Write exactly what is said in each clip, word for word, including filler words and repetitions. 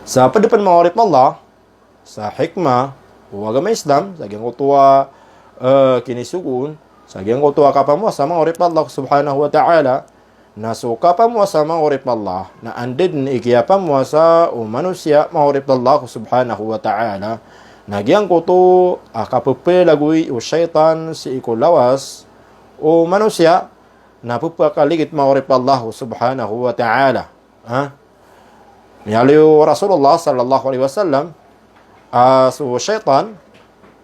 Sa pd pn, manga oripn o Allah, sa hikmah o agama Islam, sa giyangkoto a, eh, kinisogoon, sa giyangkoto a kapamowasa, manga oripn o Allah subhanahu wa ta'ala, na so kapamowasa, manga oripn o Allah, na anda dn i kiyapamowasa o manosiya, manga oripn o Allah subhanahu wa ta'ala, na giyangkoto a kapepelagoy o shaytan sii ko lawas o manosiya, na pepakaligit, manga oripn o Allah subhanahu wa ta'ala. Ha? Miyaaloy o Rasulullah sallallahu alaihi wasallam a so shaytan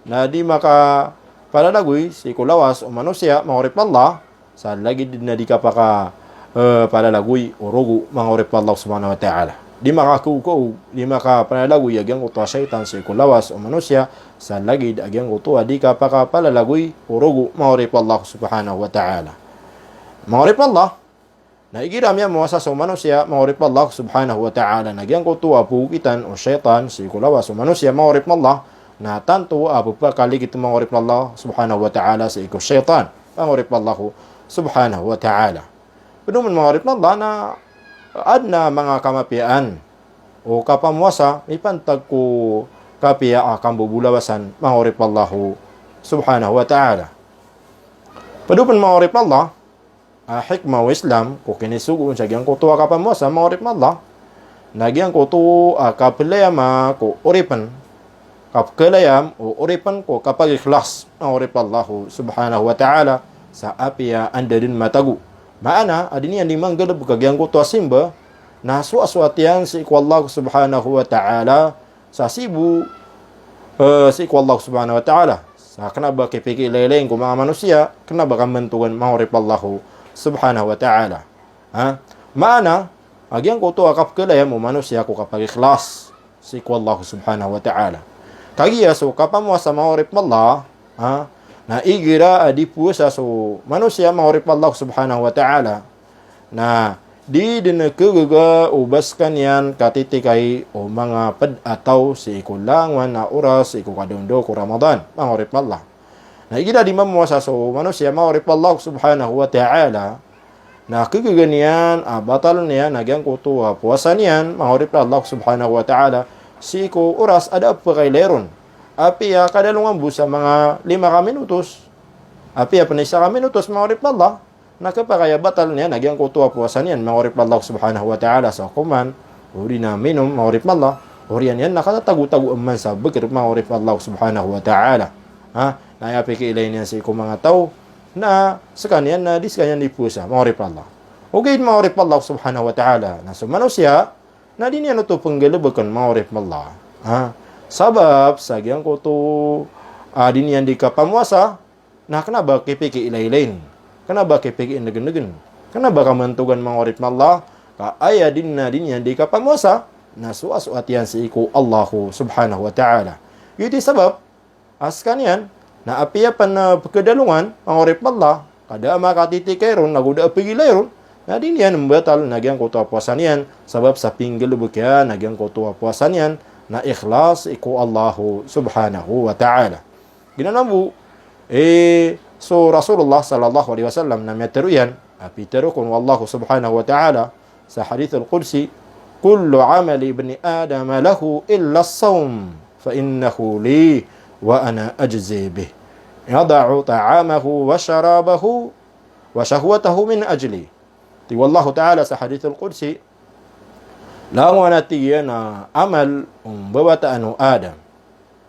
na di makapalalagoy sii ko lawas o manosiya, manga oripn o Allah, sa lagid na di kapaka, eh, palalagoy o rogo, manga oripn o Allah subhanahu wa ta'ala. Di makakaokaog, di makapalalagoy a giyangkoto a shaytan sii ko lawas o manosiya, sa lagid a giyangkoto a di kapakapalalagoy o rogo, manga oripn o Allah subhanahu wa ta'ala. Manga oripn o Allah, na igira miyamowasa so manosiya, manga oripn o Allah subhanahu wa ta'ala, na giyangkoto a pokitan o shaytan sii ko lawas o manosiya, manga oripn o Allah, na tanto a pepakaligit, manga oripn o Allah subhanahu wa ta'ala, sii ko shaytan, manga oripn o Allah subhanahu wa ta'ala. Pd pn, manga oripn o Allah, na adn a manga kamapiyaan o kapamowasa mipantag ko kapiya a kambobolawasan, manga oripn o Allah subhanahu wa ta'ala. Pd pn, manga oripn o Allah, a hikmah o Islam ko kinisogoon sa giyangkoto a kapamowasa, manga oripn o Allah, na giyangkoto a kapelayama ko oripn, kapkalayam o oripn ko kapagikhlas, manga oripn o Allah subhanahu wa ta'ala, sa apiya anda dn matago. Maana a di niyan di manggalbk a giyangkoto a simba na soasoat iyan sii ko Allah subhanahu wa ta'ala, sa sii bo, eh, sii ko Allah subhanahu wa ta'ala. Sa kna ba kipikilailain ko manga manosiya, kna ba kamantogan, manga oripn o Allah subhanahu wa ta'ala. Ha? Maana a giyangkoto a kapkalayam o manosiya ko kapagikhlas sii ko Allah subhanahu wa ta'ala. Kagiya so kapamowasa, manga oripn o Allah, ha? Na igira a di powasa so manosiya, manga oripn o Allah subhanahu wa ta'ala, na di dn khagaga o ba skaniyan katitikay o manga pd a taw sii ko langowan a oras sii ko kadaondaw ko Ramadan, manga oripn o Allah. Na igira di mamowasa so manosiya, manga oripn o Allah subhanahu wa ta'ala, na khagaga niyan a batal niyan a giyangkoto a powasa niyan, manga oripn o Allah subhanahu wa ta'ala, sii ko oras a da a pakailay ron. Apiya kadalongan bo sa manga lima ka minutos, apiya pn isa ka minutos, manga oripn o Allah, na khapakay a batal niyan a giyangkoto a powasa niyan, manga oripn o Allah subhanahu wa ta'ala, sa koman, odi na minom, manga oripn o Allah, oriyan iyan na katatagotago man sa bkr, manga oripn o Allah subhanahu wa ta'ala. Ha? Na aya pikilay niyan sii ko manga taw na skaniyan na di skaniyan di powasa, manga oripn o Allah. Ogaid, manga oripn o Allah subhanahu wa ta'ala, na so manosiya na di niyan oto pnggalbkn, manga oripn o Allah. Ha? Sabap sa giyangkoto a di niyan di kapamowasa, na kna ba kipikilailain, kna ba kipikingngnggn, kna ba kamantogan, manga oripn o Allah, ka aya dn a di niyan di kapamowasa na soasoat iyan sii ko Allah subhanahu wa ta'ala. Giyoto i sabap a skaniyan na apiya pn a pkadalongan, manga oripn o Allah, ka da a makatitikay ron ago da a pagilay ron, na di niyan mbatal a giyangkoto a powasa niyan, sabap sa pinggalbk iyan a giyangkoto a powasa niyan na ikhlas sii ko Allah subhanahu wa ta'ala. Giyanan mambo i so Rasulullah sallallahu alaihi wasallam na miyatharo iyan a pitharo kon o Allah subhanahu wa ta'ala sa hadith al-qudsi, "Kullu amali ibni Adam lahu illa as-sawm, fa innahu li, wa ana ajzi bih. Yada'u ta'amahu wa sharabahu wa shahwatahu min ajli." Tig o Allah ta'ala sa hadith al-qudsi, langon a tig iyan a amal o mbawataan o Adam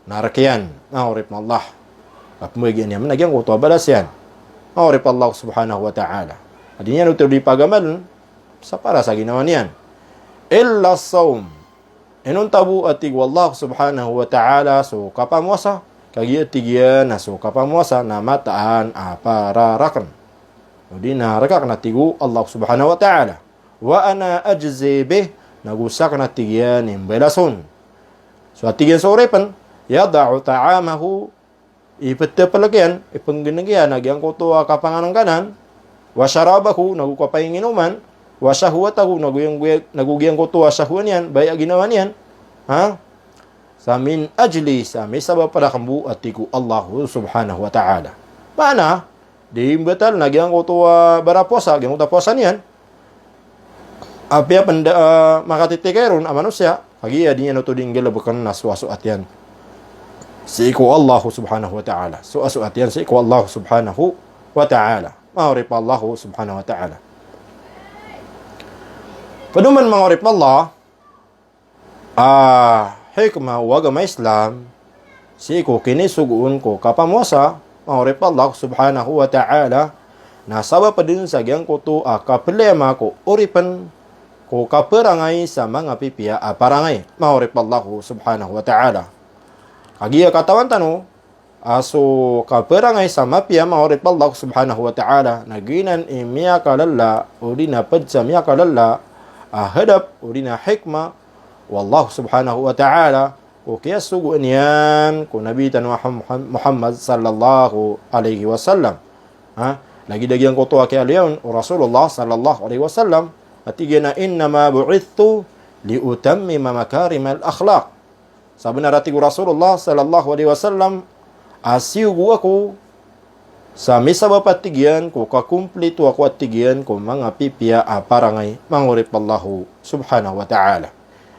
na rk iyan, manga oripn o Allah. Ka pmbagian iyan a giyangkoto a balas iyan, manga oripn o Allah subhanahu wa ta'ala. A di niyan oto di pagamaln sa para sa ginawa niyan. Illa as-sawm. Inonta bo a tig o Allah subhanahu wa ta'ala so kapamowasa, kagiya tig iyan a so kapamowasa na mataan a para rakn. Odi na rk akn a tig o Allah subhanahu wa ta'ala. Wa ana ajzi bih, nago sakn a tig iyan i mbalason. So a tig iyan so oripn, yada'u ta'amahu, iptplk iyan, ipnggnk iyan a giyangkoto a kapanganngkanan, wa sharabahu, nago kapainginoman, wa shahwatahu, nago giyang-, nago giyangkoto a shahwa niyan, baya a ginawa niyan. Ha? Sa min ajli, sa misabap rakn bo a tig o Allah subhanahu wa ta'ala. Maana, di mbatal a giyangkoto a barapowasa, giyangkoto a powasa niyan. Apiya pn da, ah, makatitikay ron a manosiya, Kagiya di niyan oto dii nggalbkn na so asoat iyan sii ko Allah subhanahu wa ta'ala. So asoat iyan sii ko Allah subhanahu wa ta'ala. Manga oripen o Allah subhanahu wa ta'ala. Pd oman manga oripen o Allah, a, hikmah o agama Islam, sii ko kinisogoon ko kapamowasa, manga oripen o Allah subhanahu wa ta'ala, na sabap dn sa giyangkoto a kapliyama ko oripen ko kaparangay sa manga pipiya a parangay, manga oripen o Allah subhanahu wa ta'ala. Kagiya katawan tano a so kaparangay sa mapiya, manga oripen o Allah subhanahu wa ta'ala, na giyanan i miyakalala, odi na pd sa miyakalala a hadap, odi na hikmah o Allah subhanahu wa ta'ala ko kiyasogoan iyan ko Nabi tano a Muham-, Muhammad sallallahu alaihi wasallam. Ha? Lagid a giyangkoto a kiyaaloya on o Rasulullah sallallahu alaihi wasallam, a tig iyan a, "Innama bu'ithtu li utammima makarimal akhlaq." Sabnar a tig o Rasulullah sallallahu alaihi wasallam, a siyogo ako sa misabap a tig iyan ko kakomplito ako a tig iyan ko manga pipiya a parangay, manga oripen o Allah subhanahu wa ta'ala.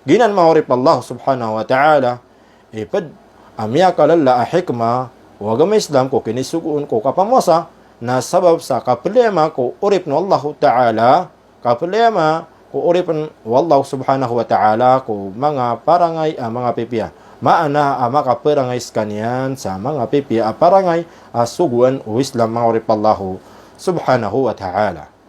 Giyanan, manga oripen o Allah subhanahu wa ta'ala, i pd a miyakalala a hikmah o agama Islam ko kinisogoon ko kapamowasa, na sabap sa kapliyama ko oripen o Allah ta'ala, kapliyama ko oripen o Allah subhanahu wa ta'ala ko manga parangay a manga pipiya. Maana a makaparangay skaniyan sa manga pipiya a parangay a sogoan o Islam, manga oripen o Allah subhanahu wa ta'ala.